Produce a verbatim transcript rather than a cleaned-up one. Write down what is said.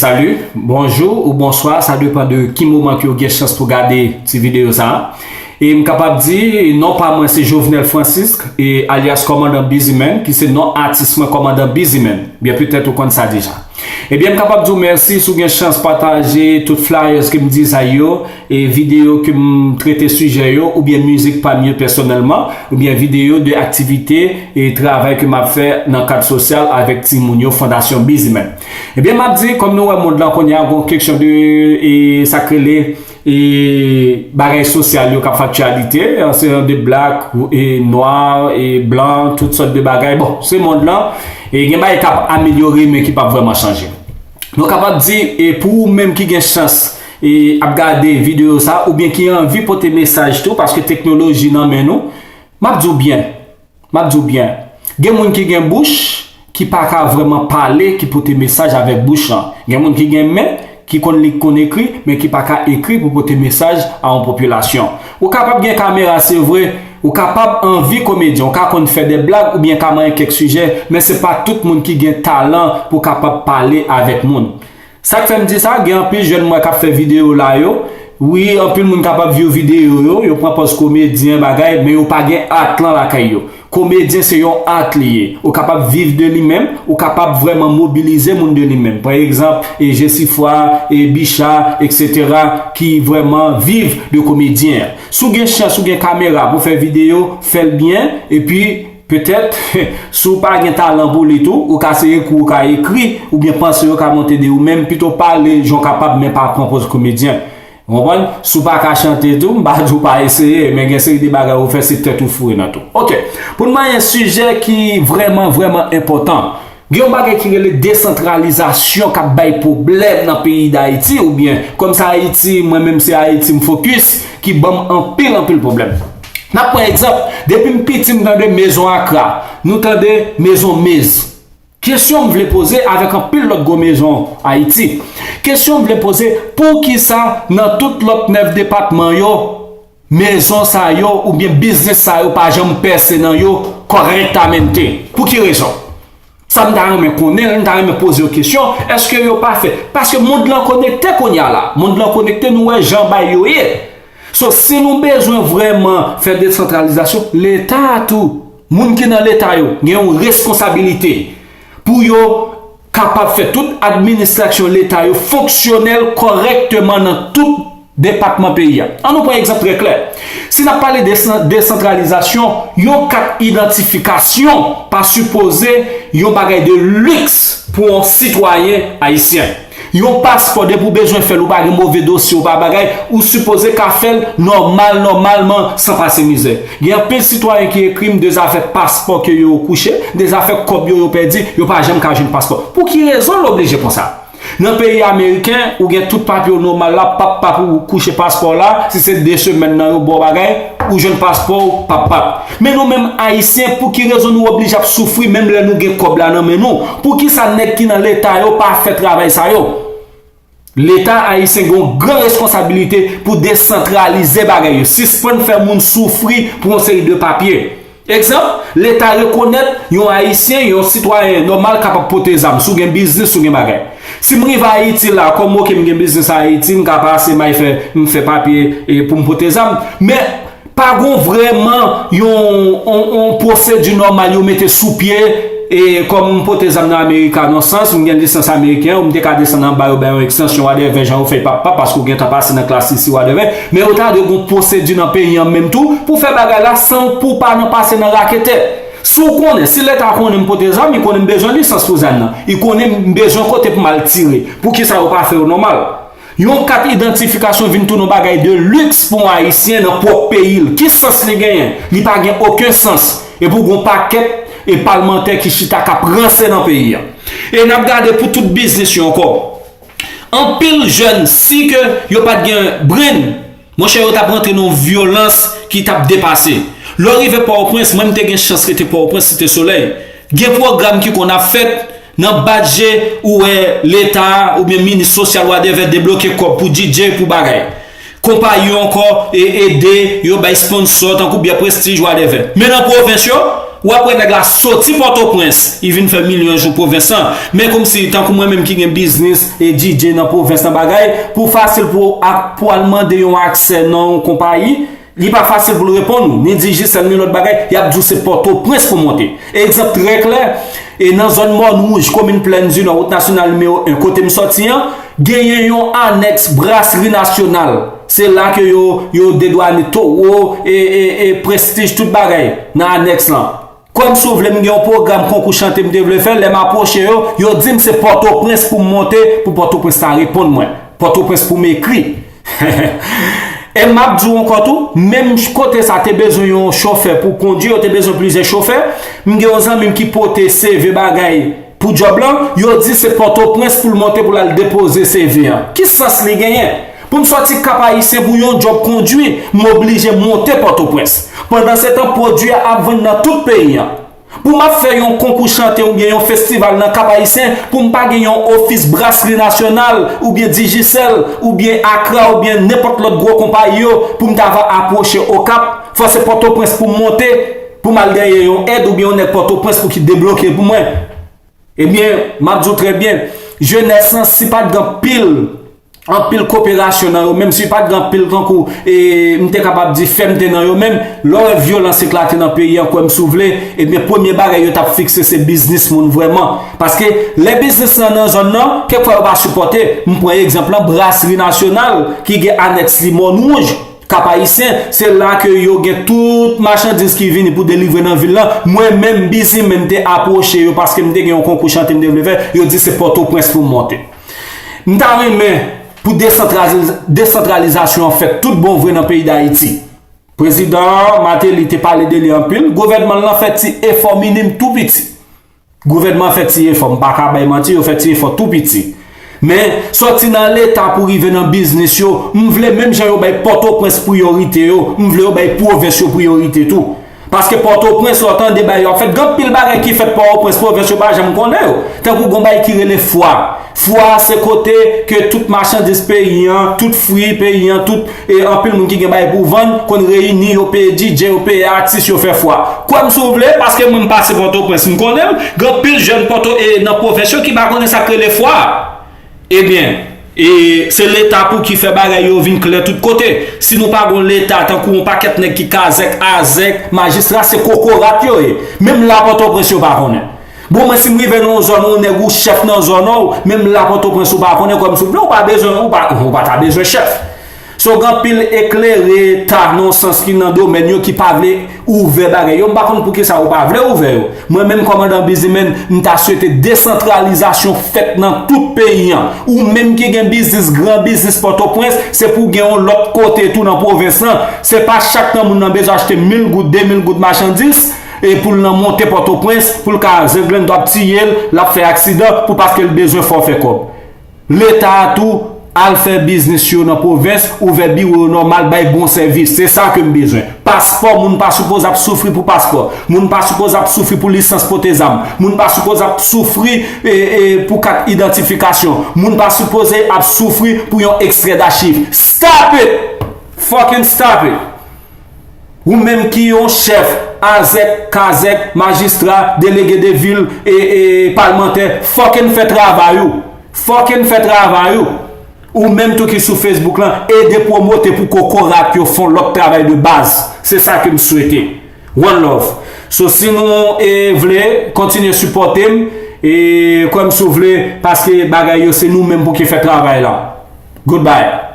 Salut, bonjou ou bonswa, sa depann de ki moman ke w gen chans pou gade ti videyo sa a. E m kapab di, non pa mwen se Jovenel Francisque, e alyas Kòmandan Busyman, ki se non atis mwen, Kòmandan Busyman. Byen, petèt ou konn sa deja. Ebyen, m kapab di w mèsi si w gen chans pataje tout flyers ke m dizay yo, e videyo ke m trete sijè yo, oubyen mizik pa m yo pèsonèlman, oubyen videyo de aktivite e travay ke m ap fè nan kad sosyal avèk timoun yo, Fondasyon Busyman. Ebyen, m ap di, kòm nou wè mond lan kounye a, gon keksyon de, e, sa k rele, e, bagay sosyal yo k ap fè aktyalite, se de blak, e, nwa, e, blan, tout sòt de bagay. Bon, se mond lan, e, gen bagay k ap amelyore, men ki p ap vrèman chanje. Nou kapab di, e, pou ou menm ki gen chans, e, ap gade videyo sa, oubyen ki anvi pote mesaj tou, paske teknoloji nan men nou, m ap di w byen, m ap di w byen, gen moun ki gen bouch, ki pa ka vrèman pale, ki pote mesaj avèk bouch lan. Gen moun ki gen men, ki konn li, ki konn ekri, men ki pa ka ekri pou pote mesaj a yon popilasyon. Ou kapab gen kamera, se vre, ou kapab anvi komedyen, ou ka konn fè de blag, oubyen ka manyen kèk sijè, men se pa tout moun ki gen talan pou kapab pale avèk moun. Sa k fè m di sa, gen anpil jèn m wè k ap fè videyo la yo. Wi, anpil moun kapab view videyo yo, yo pran pòz komedyen, bagay, men yo pa gen art lan lakay yo. Komedyen se yon art li ye. Ou kapab viv de li menm, ou kapab vrèman mobilize moun de li menm. Pa egzanp, e Jesifwa, e Bicha, etsetera, ki vrèman viv de komedyen. Si w gen chans, ou gen kamera pou fè videyo, fè l byen, epi petèt, si w pa gen talan pou li tou, ou ka seye kou, ou ka ekri, oubyen panse yo ka monte de ou menm, pito pale jan w kapab, men pa pran pòz komedyen. Ou konprann? Si w pa ka chante tou, m pa di w pa eseye, men gen seri de bagay ou fè, se tèt ou foure nan tou. Oke, pou n manyen sijè ki vrèman, vrèman enpòtan. Gen yon bagay ki rele desantralizasyon k ap bay pwoblèm nan peyi Dayiti, oubyen kòm se Ayiti, mwen menm se Ayiti m fokis, ki ban m anpil, anpil pwoblèm. N ap pran egzanp, depi m piti m tande Mezon Akra, nou tande Mezon Mez. Kesyon m vle poze avèk anpil lòt gwo mezon Ayiti. Kesyon m vle poze, poukisa nan tout lòt nèf depatman yo, mezon sa yo oubyen biznis sa yo pa janm pèse nan yo kòrèktamente? Pou ki rezon? Sa m ta renmen konnen, m ta renmen poze yo kesyon, èske yo pa fè? Paske mond lan konekte kounye a la. Mond lan konekte, nou wè jan bay yo ye. So, si nou bezwen vrèman fè desantralizasyon, Leta a tou, moun ki nan Leta yo, gen yon responsabilite pou yo kapab fè tout administrasyon Leta yo fonksyonèl kòrèkteman nan tout depatman peyi a. An nou pran egzanp trè klè. Si n ap pale de san-, desantralizasyon, yon kat idantifikasyon pa sipoze yon bagay de liks pou yon sitwayen ayisyen. Yon paspò, depi w bezwen fè l, ou pa gen move dosye, ou pa bagay, ou sipoze ka fè l nòmal, nòmalman, san pase mizè. Gen anpil sitwayen ki ekri m de zafè paspò ke yo kouche, de zafè kòb yo, yo pèdi, yo pa janm ka jwenn paspò. Pou ki rezon l oblije konsa? Nan peyi ameriken, ou gen tout papye w nòmal la, pap, pap, ou kouche paspò w la, si se de semèn nan yo ba w bagay, ou jwenn paspò w, pap, pap. Men nou menm Ayisyen, pou ki rezon nou oblije ap soufri menm lè nou gen kòb la nan men nou? Poukisa nèg ki nan Leta yo pa fè travay sa yo? Leta ayisyen gen yon gran responsabilite pou desantralize bagay yo, sispann fè moun soufri pou yon seri de papye. Egzanp, Leta rekonèt yon Ayisyen, yon sitwayen nòmal kapab pote zam, si w gen biznis, si w gen bagay. Si m rive Ayiti la, kòm oke m gen biznis Ayiti, m ka pase, m al fè, m fè papye e pou m pote zam. Men, pa gon vrèman yon, yon, yon pwosedi nòmal yo mete sou pye, e kòm m pote zam nan Amerika, nan sans, m gen lisans ameriken, ou m te ka desann anba yo, bay yon ekstansyon, whatever, jan yo fè pap pap, paske w gentan pase nan klas isi, whatever. Men yo ta dwe gon pwosedi nan peyi an menm tou, pou fè bagay la, san pou w pa nan pase nan raketè. Si w konnen, si Leta konnen m pote zam, li konnen m bezwen lisans pou zam nan. Li konnen m bezwen kote pou m al tire. Poukisa yo pa fè yo nòmal? Yon kat idantifikasyon vin tounen yon bagay de liks pou yon Ayisyen nan pwòp peyi l. Ki sans li genyen? Li pa gen okenn sans. Epi w gen yon pakèt e palmantè ki chita k ap ranse nan peyi a. E n ap gade pou tout biznis yo ankò. Anpil jèn, si ke yo pa t gen brenn, monchè, yo t ap rantre nan yon vyolans ki t ap depase. Lè w rive Pòtoprens, mwen m te gen chans rete Pòtoprens, Site Solèy. Gen pwogram ki konn ap fèt, nan badje ou wè Leta a oubyen minis sosyal, whatever, debloke kòb pou D J, pou bagay. Konpayi yo ankò e ede, yo bay sponsò, tankou byè Prestige, whatever. Men nan pwovens yo, W ap wè nèg la soti Pòtoprens, li vin fè milyon jou pwovens lan. Men kòmsi, tankou mwen menm ki gen biznis e D J nan pwovens nan bagay, pou fasil pou, ak, pou al mande yon aksè nan yon konpayi, li pa fasil pou l reponn ou. Ni Digicel, ni lòt bagay, y ap di w se Pòtoprens pou monte. Egzanp trè klè, e nan zòn Mòn Wouj, komin Plèn di Nò, wout nasyonal nimewo en, kote m sòti an, genyen yon anèks Brasri Nasyonal. Se la ke yo, yo dedwane towo, e, e, e prestij, tout bagay nan anèks lan. Kòm si w vle, m gen yon pwogram konkou chante m te vle fè, lè m apwoche yo, yo di m se Pòtoprens pou m monte, pou Pòtoprens ta reponn mwen. Pòtoprens pou m ekri. E m ap di w ankò tou, menm kote sa te bezwen yon chofè pou kondui, yo te bezwen plizyè chofè. M gen yon zanmi m ki pote C V bagay pou djòb lan, yo di se Pòtoprens pou l monte pou l al depoze C V an. Ki sans li genyen? Pou m sòti Kap Ayisyen pou yon djòb kondui, m oblije monte Pòtoprens. Pandansetan, pwodui a ap vann nan tout peyi an. Pou m ap fè yon konkou chante oubyen yon festival nan Kap Ayisyen, pou m pa gen yon ofis Brasri Nasyonal, oubyen Digicel, oubyen Akra, oubyen nenpòt lòt gwo konpayi yo, pou m ta va apwoche Okap, fò se Pòtoprens pou m monte, pou m al dèyè yon èd oubyen yon nèg Pòtoprens pou ki debloke pou mwen. Ebyen, m ap di w trè byen, jenès lan, si pa t gen anpil, anpil koperasyon nan yo menm, si pa t gen anpil tankou, e, m te kapab di fèmte nan yo menm, lè w wè vyolans eklate nan peyi an, kwè m si w vle, ebyen, premye bagay yo t ap fikse se biznis moun vrèman. Paske lè biznis lan nan zòn nan, kèk fwa yo pa sipòte. M pran egzanp lan, Brasri Nasyonal, ki gen anèks li Mòn Wouj, Kap Ayisyen, se la ke yo gen tout machandiz ki vini pou delivre nan vil lan. Mwen menm, Bizimen, m te apwoche yo paske m te gen yon konkou chante m te vle fè. Yo di se Pòtoprens pou m monte. M ta renmen pou desantraliz-, desantralizasyon an fèt tout bon vre nan peyi Dayiti. Prezidan Martelly te pale de li anpil. Gouvènman l lan fè ti efò minim tou piti. Gouvènman fè ti efò, m pa ka bay manti, yo fè ti efò tou piti. Men, sòti nan Leta pou rive nan biznis yo, m vle menm jan yo bay Pòtoprens priyorite yo, m vle yo bay pwovens yo priyorite tou. Paske Pòtoprens, lè w tande bagay yo ap fèt, gen anpil bagay ki fèt Pòtoprens, pwovens yo pa janm konnen yo. Tankou gon bagay ki rele fwa. Fwa se kote ke tout machandiz peyi an, tout fwi peyi an, tout, e anpil moun ki gen bagay pou vann, konn reyini, yo peye D J, yo peye atis, yo fè fwa. Kwè m si w vle, paske mwen m pase Pòtoprens, m konnen l, gen anpil jèn Pòto, e nan pwovens yo ki pa konnen sa k rele fwa. Ebyen, e se Leta pou ki fè bagay yo vin klè tout kote. Si nou pa gon Leta, tankou yon pakèt nèg ki kazèk, azèk, majistra, se kokorat yo ye. Menm la Pòtoprens yo pa konnen. Bon, mwen, si m rive nan yon zòn, yon nèg ou chèf nan zòn ou, menm la Pòtoprens ou pa konnen, kwè m si w vle, ou pa bezwen, ou pa, ou pa ta bezwen chèf. So, gen anpil eklere ta nan sans ki nan domèn yo ki pa vle ouvè bagay yo. M pa konn poukisa yo pa vle ouvè yo. Mwen menm, kòmandan Bizimen, m ta swete desantralizasyon fèt nan tout peyi an. Ou menm ki gen biznis, gran biznis Pòtoprens, se pou gen yon lòt kote tou nan pwovens lan. Se pa chak tan moun nan bezwen achte mil goud, de mil goud machandiz, e pou l nan monte Pòtoprens, pou l ka zenglen dwa ap tiye l, l ap fè aksidan, pou paske l bezwen fòfè kòb. Leta a tou, al fè biznis yo nan pwovens, ouvè biwo yo nòmal, bay bon sèvis. Se sa ke m bezwen. Paspò, moun pa sipoze ap soufri pou paspò. Moun pa sipoze ap soufri pou lisans pote zam. Moun pa sipoze ap soufri, e, e, pou kat idantifikasyon. Moun pa sipoze ap soufri pou yon ekstrè dachiv. Stop it! Fucking stop it! Ou menm ki yon chèf, azèk, kazèk, majistra, delege de vil, e, e, palmantè, fucking fè travay ou. Fucking fè travay ou. Ou menm tou ki sou Facebook lan, ede pwomote pou kokorat yo fè yon lòt travay de baz. Se sa ke m swete. One love. So, si nou, e, vle, kontinye sipòte m, e kwè m si w vle, paske bagay yo se nou menm pou ki fè travay la. Goodbye.